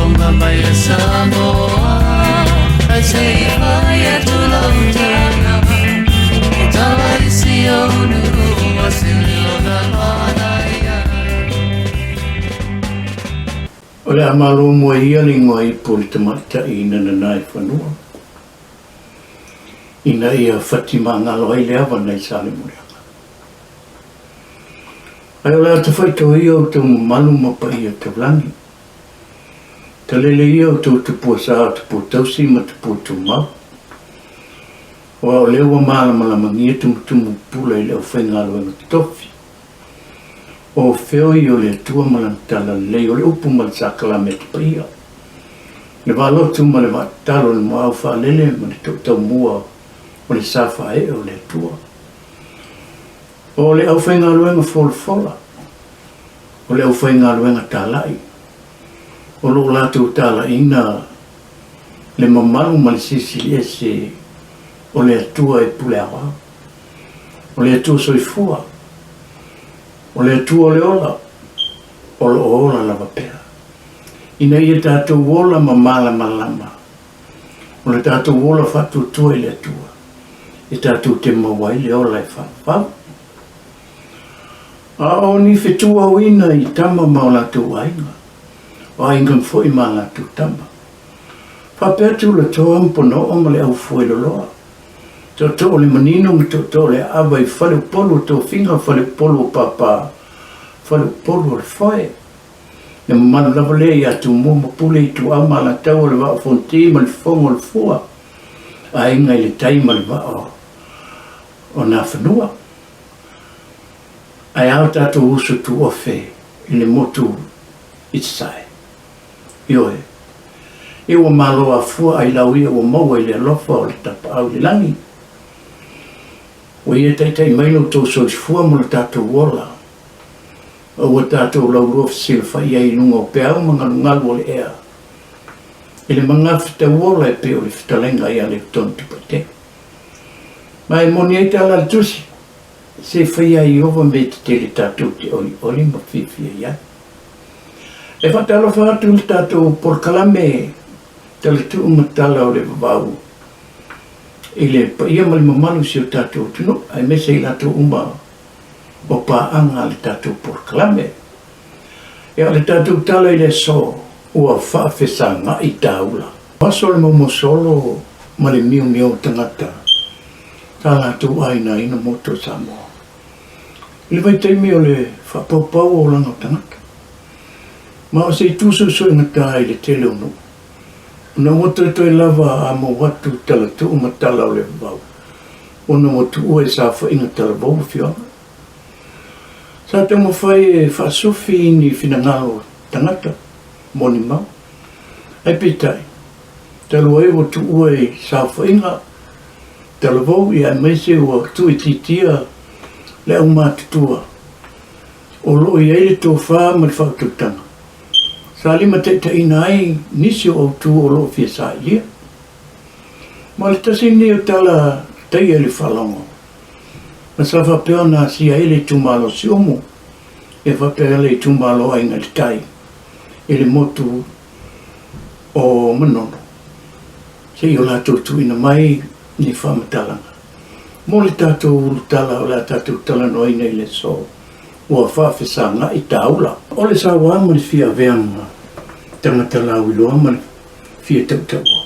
Faafofoga mai a Samoa, ae se i fai atu lau tala, e tala i si ou nuu o se leo na manaia. O le a malo mua ia le igoa ipu o le tamaitai Nananaefanua, ina ia fatimagalo ai le ava nai Salemuliaga. Ae o le a tafaito ia outou mamalu ma paia taulagi. Talele ia outou tupua sa o tupua tausi ma tupua tumau. Aua o lea ua malamalamagia tumutumu pupula i le aufaigaluega totofi. O feoi o le Atua ma Lana talalelei, o le upu ma le sakalameta paia, le vaalotu ma le vaatatalo, le muaau faalele ma le to'ataumua o le sa faaee o le Atua. O le aufaigaluega folafola, o le aufaigaluega talai, o lo o latou talaiina le mamalu ma le silisili ese o le Atua e pule aoao. O le Atua soifua, o le Atua o le ola, o lo o ola lava pea. Ina ia tatou ola ma malamalama, o le tatou ola faatuatua i le Atua, e tatou te maua ai le ola e faavavau. A o ni fetuauina i tama ma o latou aiga, o aiga foi ma a latou tama. Faapea tulatoa ma ponoo ma le aufueloloa, tootoo o le manino ma tootoo o le aava i faleupolu o tofiga, faleupolu o pāpā, faleupolu o le foe. Le mamalu lava lea ia Tumua ma Pule, Ituau ma Alataua, le Vaa o Fonoti ma le Fofoga o le Fua, Aiga i le Tai ma le Vaa o Nafanua. Ae a o tatou uso tuofe i le motu i Sasae? Ioe. Ia ua malo afua ai lau ia ua maua i le alofa o le Tapaau i le lagi. Ua ia taitai mai lo outou soifua ma lo tatou ola. A ua tatou laulua fesilafai ai i luga o peau ma galugalu o le ea i le magafetauola e pei o le fetalaiga ia Leutone Tupaitele. Ma e moni ai tala a le Tusi, Se faia ai Ieova mea tetele tatou te olioli ma fiafia i ai. E faatalofa atu i le tatou polokalame Talatuu ma Tala o le Vavau i le paia ma le mamalu o si o tatou atunuu, aemaise i latou uma o paaga a le tatou polokalame. Ia, o le tatou tala i le aso, ua faafesaga'i taula. Aso le momosolo ma le miomio o tagata sa latou ainaina motu o Samoa. I le vaitaimi o le faapaupau o olaga o tagata, ma o se itu suesuegata i le tele o nuu, ona ua toetoe lava a mou atu talatuu ma tala o le vavau, ona ua tuua i saofaiga talavou afioaga. Sa taumafai e faasufi ni finagalo o tagata molimau, ae peitai, talu ai ua tuua i saofaiga talavou ia aemaise ua tuuitiitia le aumatutua o lo o i ai le tofa ma le faautautaga sa limataitaiina ai nisi o autū o lo o fia sailia. Ma o le tasi lenei o tala taia i le faalogo, ma sa faapea ona asia ai le itumalo Siumu e faapea le itumalo Aiga i le Tai i le motu o Manono seia o latou tuuina mai ni faamatalaga mo le tatou ulutala o le a tatou talanoaina i le aso ua faafesaga'i taula. O le sauā ma le fia aveaga tagata lauiloa ma le fia tautaua.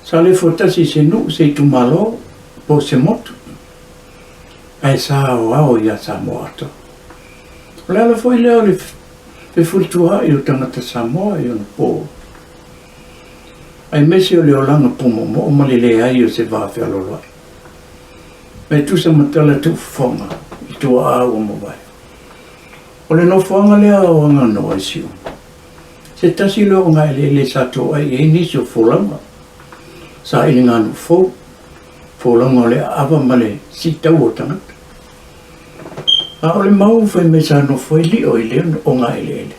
Sa le fuatasi i se nuu, se itumalo, po o se motu, ae sa aoao iā Samoa atoa. O le ala foi lea o le fefulisua'i o tagata Samoa i ona pō, aemaise o le olaga pūmoomoo ma le leai o se va fealoaloa'i. Ma e tusa ma tala tuufofoga i tua'a ua mavae. O le nofoaga lea o Aganoa i Siumu, se tasi lea o gaeleele sa toai i ai nisi o folauga, sailiganuu fou, folauga o le aava ma le siitaua o tagata. A o le mau fai mai sa nofo ai lio i lea ogaeleele,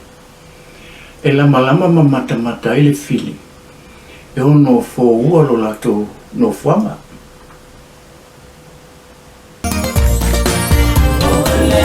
e lamalama ma matamata ai le fili e ono foua lo latou nofoaga. O le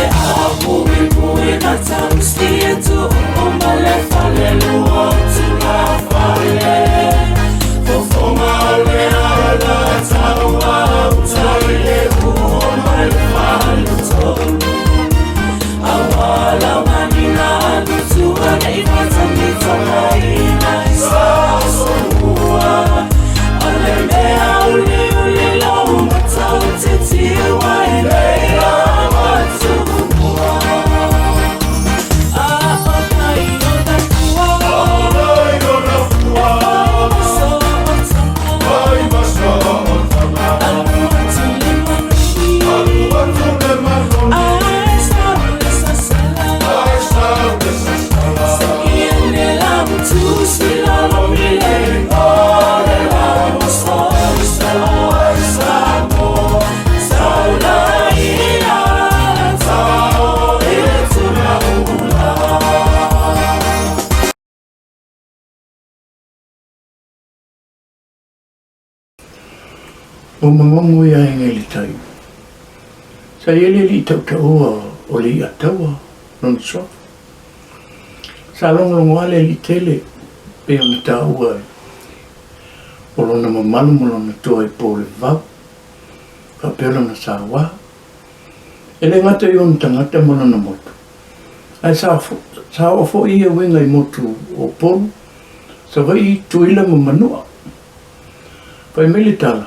Ua magogo ia aiga i le tai. Sa i ai le alii tautaua o le i'a taua lona suafa. Sa logologo lava le alii tele pei ona taua o lona mamalu ma lona toa i po o le vavau, faapea lona saua. E le gata i ona tagata ma lona motu, ae sa sa oo foi ia uiga i motu o Upolu, Savaii, Tutuila ma Manua. Fai mai le tala,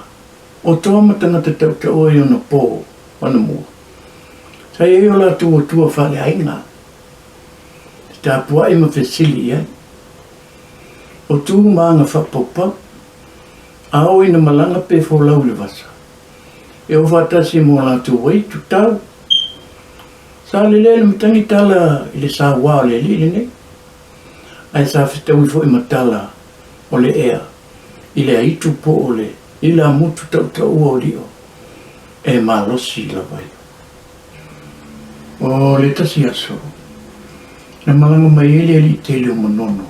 o toa ma tagata tautaua i ona po anamua, sa i ai o latou atua faaleaiga e tapuai ma fesili i ai. O tu ma aga faapaupau, a oo ina malaga pe folau i le vasa, e o faatasi ma o latou aitu tau. Sa lelea le matagi tala i le saua o le alii lenei, ae sa fetaui foi ma tala o le ea i le aitu po o le ilamutu tautaua o Lio e malosi lava ia. O le tasi aso, na malaga mai ai le alii tele o Manono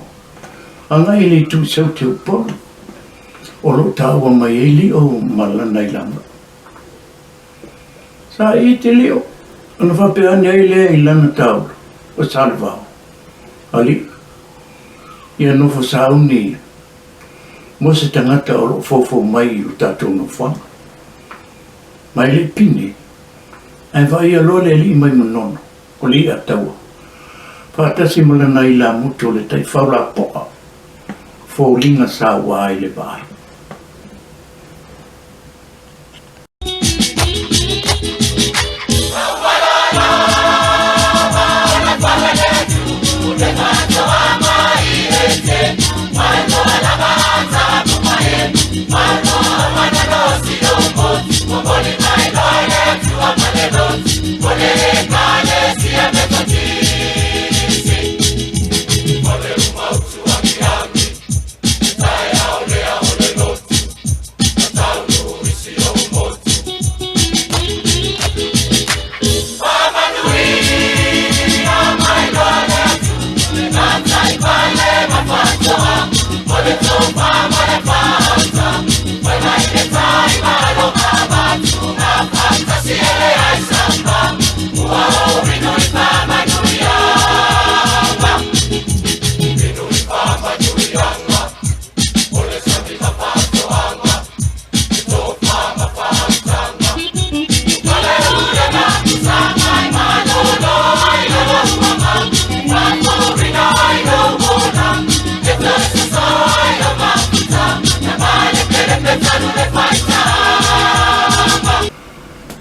agai i le itu i Saute o Upolu, o lo o taua mai ai Lio ma lana ilamutu. Sa iti Lio ona faapea ane ai lea i lana taula o Salevao, Alii, ia nofo sauni mo se tagata o lo o foufou mai i lo tatou nofoaga. Ma e le i pine, ae vaaia loa le alii mai Manono, o le i'a taua, faatasi ma lana ilamutu o le taifau lapoa, foliga saua ai le vaai.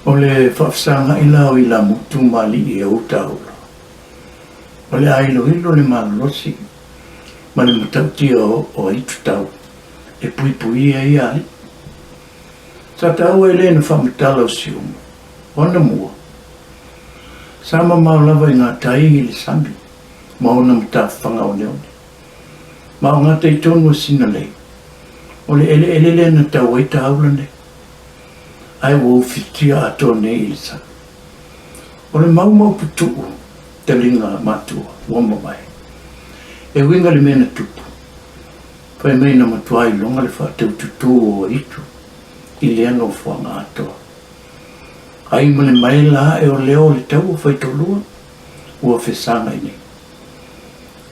O le faafesagai la o Ilamutu ma alii e ou taula, o le a iloilo le malolosi ma le matautia o Aitutau e puipuia ia alii. Sa taua e le na faamatala o Siumu, o ana mua. Sa mamao lava i ngā tai i le sami ma ona matafaga oneone. Ma o ngā tai tonu a Sinalei, o le eleele lea na tau ai tāula nei, ae ua ufitia atoa nei i le sami. O le mau ma upu tuu, talinga matua, ua mavae. E uiga le mea na tupu, Fai mai na matua iloga le faataututū o Aitu i lea nofoaga atoa. Ai ma le maela ae o leo o le taua faitolua ua fesagai nei.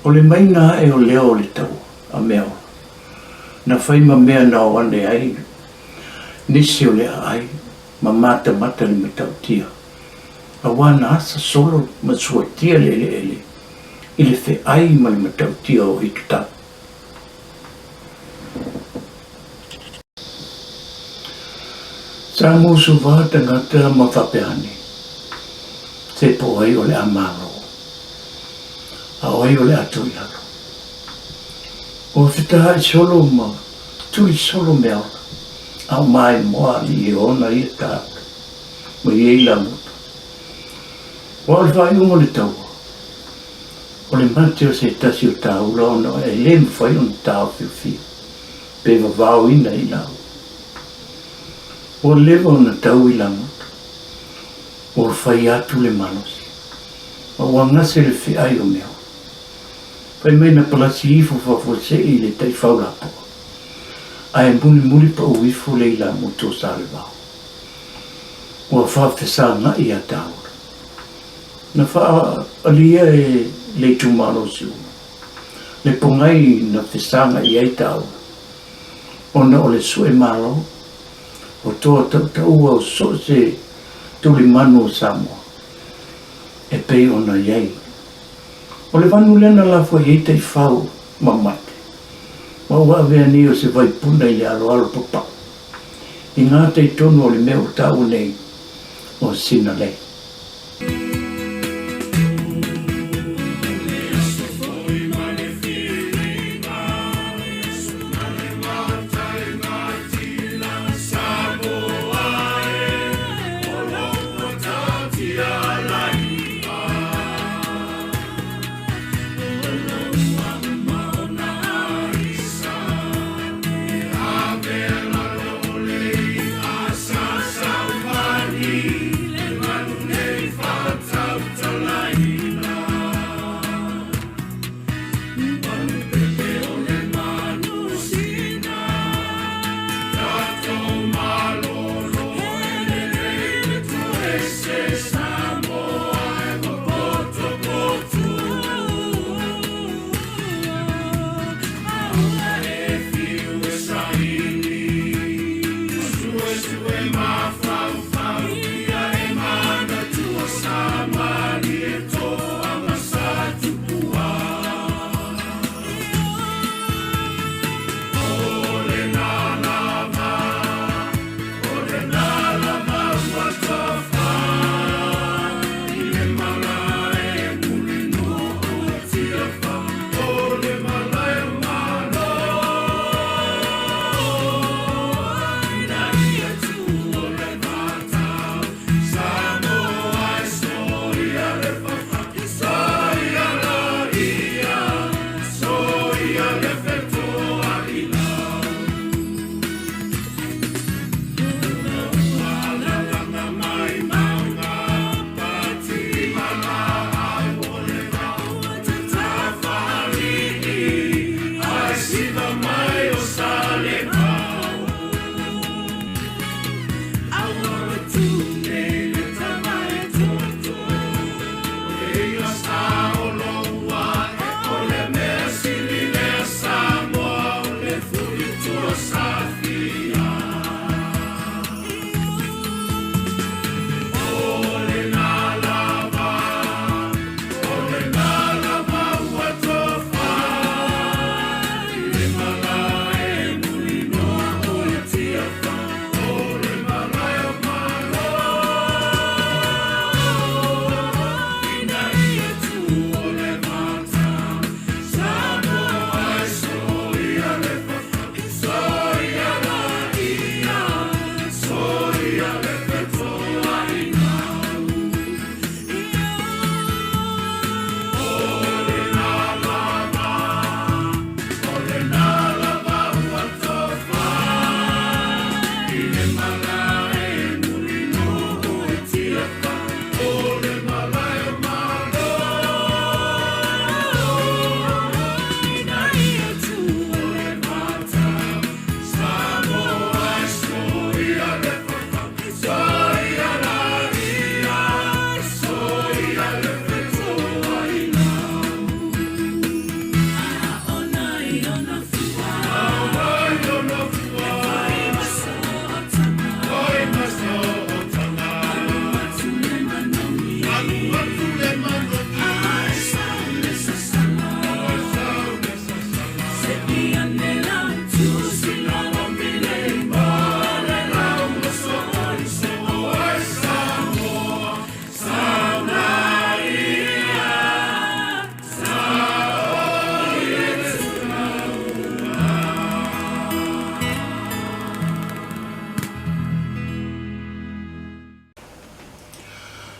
O le maina ae o leo o le taua a Meaola, na fai ma mea na o ane ai nisi o le aai ma matamata le matautia, auā na asa solo ma suatia le eleele i le feai ma le matautia o Aitutau. Sa musuva tagata ma faapea ane, Se po ai o le a malo, a o ai o le a tuu i lalo. Ua fetaai solo ma tuli solo meaola, a o maimoa alii e ona ia tāula, ma ia ilamutu. Ua o le faaiuga o le taua. O le mate o se tasi o taula ona e le mafai ona taofiofia pe vavaoina i lau. Ua leva ona tau i lagoto. Ua fai atu le malosi. Ma ua gase le feai o mea. Fai mai na palasi ifo faafuasei i le taifau lapoa, ae mulimuli pau ifo le ilamutu o Salevao. Ua faafesagaʻi ia Taula. Na faaalia e le itumalo o Siumu le pogai na fesagaʻi ai Taula, ona o le sue malo o toa tautaua o so o se tulimanu o Samoa e pei ona i ai. O le vanu lea na lafo i ai taifau ma mate, ma ua avea nei o se vaipuna i le aloalo papau, i ngā tai tonu o le mea ua taua nei o Sinalei.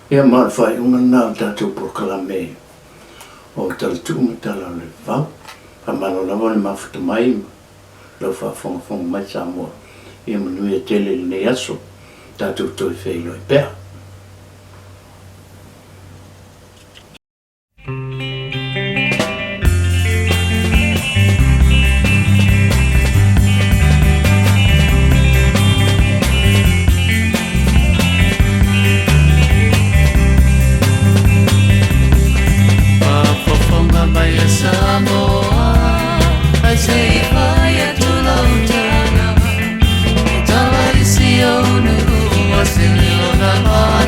Ia ma o le faaiuga lena o le tatou polokalame. O tala tuu ma tala o le vavau. Faamalo lava le mafuta mai ma lau faafogafoga mai Samoa. Ia manuia tele i lenei aso. Tatou toe feiloai pea.